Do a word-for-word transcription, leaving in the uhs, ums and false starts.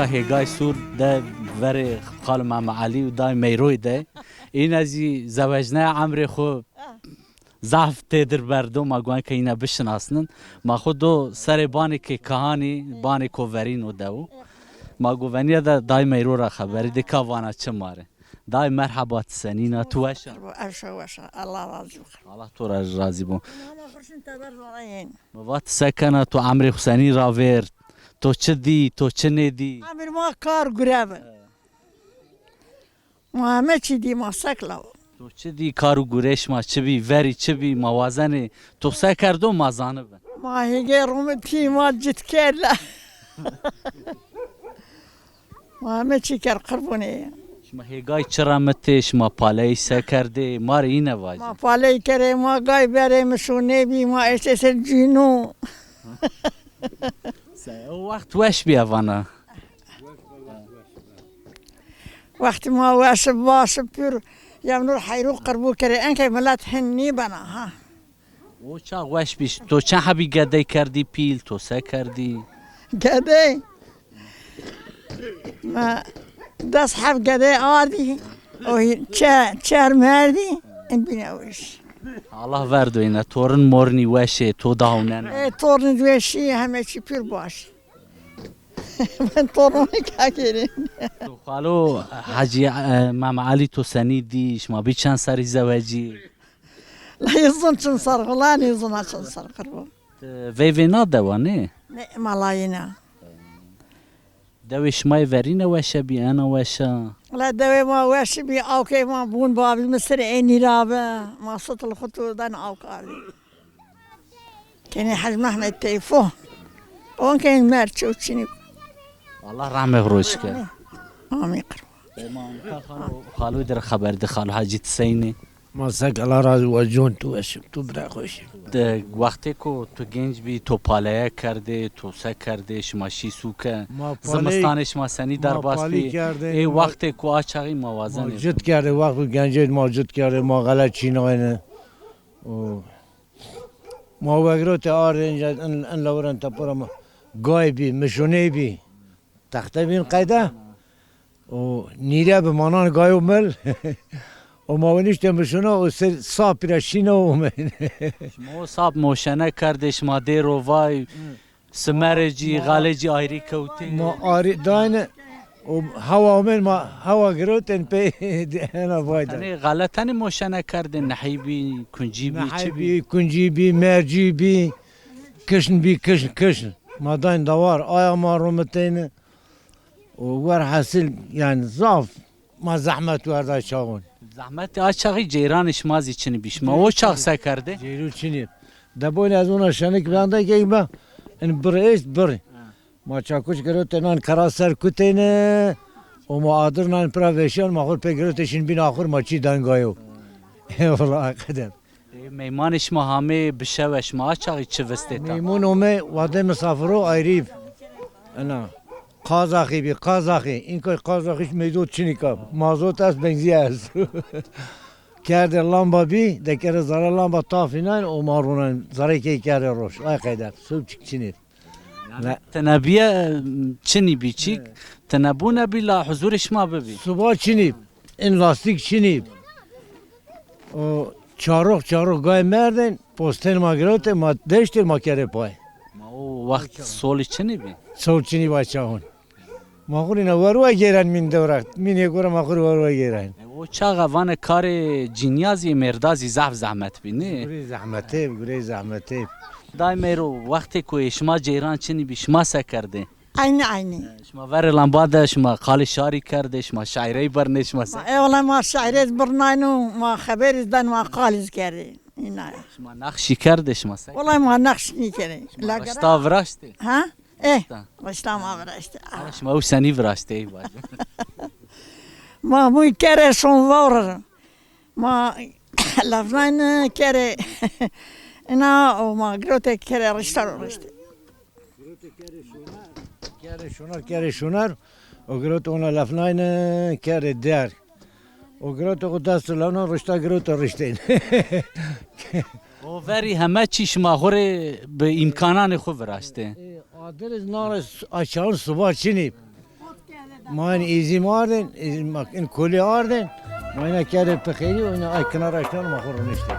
Hêgay Sûr de verê Xal Mehme Elî û Day Meyroy de. Îne zî zewecnaya emrê xwu zaf têdir berdo, ma guan ke îne bişinasnin. Ma xwu do serê banê ke kahanî, banê ko verîno dewo. Ma goveniye de Day Meyro ra xeberî de ka vana çi ma rê. Day merheba, ti senîn a, tu weş a? Ev şo weş a. Allah razî bo. Allah to ra razî bo. Ama xurşin teber vana yên. Mi va ti se kena, to emrê xwu senî ravêr? To çi dî, to çi nêdî? Emir ma kar gure bi. Ma heme çî dî, ma sek lawo. To çi dî, kar û gurê şima çi bî, verî çi bî, ma wazenê to se kerdo ma zanibin. Ma hêgê romitî, ma cit kerda. Ma heme çî kerd qurbûnê. Şima hêgay çi remitê, şima paleyî se kerdê, ma rê îne vajê. Ma paleyî kerê, ma gay berê, mi şonê bî, ma eştê ser cîno. Se, o wext weş bî evana. Wextî ma weş, baş, pür, yew nur heyro qirbo kerê, enkey milet hin nîbena ha. O çax weş bî, to çend hebî gedey kerdî pîl, to se kerdî? Gedey? Ma des heb gedey ardî, o çe-, çer merdî, in bîne weş. Allah verdo îne, torin morinî weş ê, to dawnena. E, torin weşî, heme çî pür baş. Ben torunî ka kerî. To xalo Hecî, e, Mem Elî to senî dî, şima bî çend serî zewecî? La yê zon çin ser, xula nêzona çin ser qirbo. Ti veyvê na dewa nê? Ne, ma layîna. Dewê şima yê verîne weşe bî, ena weşa? La dewê ma weş bî, awkê ma bûn babî mi sirê ê nîra bi. Ma sitil xwu to den awka bî. Kenê Hec Mehmed Teyfo. Onkên mer çew çinî. Allah rahmê xwu roş ke. Amîn qirban. Xalo dir xeber de, xalo Hecî ti seynî? Ma sek, Allah razî wa con, tu weş, tu bira xweş. De wextê ku tu genc bî, to paleye kerdê, to se kerdê, şima şî sûke. Ma paley, zimistanê şima senî ma derbas paley bî? Kerdê, ê ma, wextê ku a çaxî ma wazenê. Ma cit kerdê, wext ku gencêd ma cit kerdê, ma xele çînayne. O Ma wegirotê ardê inca in, in lewren tepora ma gay bî, mişoney bî. Texte bîn qeyde. O nîre bi manan gayo mil. O ma wenişte mişona o ser sapî ra şîna ome. Şima o sap moşene kerdê, şima dêro vay. Simerê cî, xalê cî ayrî kewtê. Ma ayrî dayne, o hewa omên ma hewa girotên pey hena vayda. Tenê xele tenê moşene kerdê, nehî bî, kuncî bî, çi bî? Nehî bî, kuncî bî, mercî bî, kişn bî, kişn, kişn. Ma dayn dawar, aya ma romiteyne. O werhesil, yanî zaf ma zehmet werda çaxon. Zehmetê a çaxî ceyranê şima zî çinî bî. Şima o çax se kerdê? Ceyro çinî. Deboyne ez ona şenik bende key be. In bir est bir. Ma çakuç girotê nan kera ser kuteyne. O ma adir nan pira veşan, ma xur pê girotê şin bîn axur, ma çî dangayo. Eyvallah, qeder. E, meymanê şima hamê bişewe, şima a çaxî çi vistê ta? Meymun ome, wade misafiro ayrî. Ena. Qazaxî bî, qazaxî. Înka qazaxî meydo çinîka. Mazot est, benzî est. Kerde lamba bî, de kere zere lamba tafînan, o ma ronan. Zere key kerde roş. Ay qeyde. Sub çik çinî. Yanî, tine bîye, çinî bî çîk, tine bûne bî la huzurê şima bibî. Suba çinî, in lastîk çinî. O çarox çarox gay merdên, postên ma girotê, ma deştê ma kerê pay. Ma o wext solî çinî bî? Sol çinî bay çaxon. Ma xurîna werwa gêren mîn dewra. Mînê gore ma xur werwa gêren. E, o çaxa vane karê cînîya zî, mêrda zî zaf zehmet bî, nê? Gurê zehmetê, gurê zehmetê. Day Meyro, wextê ku ê şima ceyran çinî bî, şima se kerdê? Eynî eynî. E, şima verê lamba de, şima qalê şarî kerdê, şima şaîrey birnê, şima se? E, wela ma şaîrê birnayno, ma xeberî dan, ma qalî kerdê. Îna ya. Şima nexşî kerdê, şima se? Wela ma nexş nîkerê. Şima rişta viraştê? Ha? E, rişta ma viraştê. Ama şima ew senî viraştê, ey bacim? Ma mû kerê şon vawrir. Ma lefnayne kerê ina û ma girotê kerê rişta ro riştê. Kerê şonar, kerê şonar. O girot ona lefnayne kerê der. O girot o dest lewna rişta girot riştên. O verî heme çî şima xwu rê bi îmkananê xwu viraştê. E, adiriz nare açan suba çinî. Ma in îzî ma ardên, îzî ma in kolî ardên. Ma ina kerdê pixêrî û ina ay kinara kên ma xo roniştê.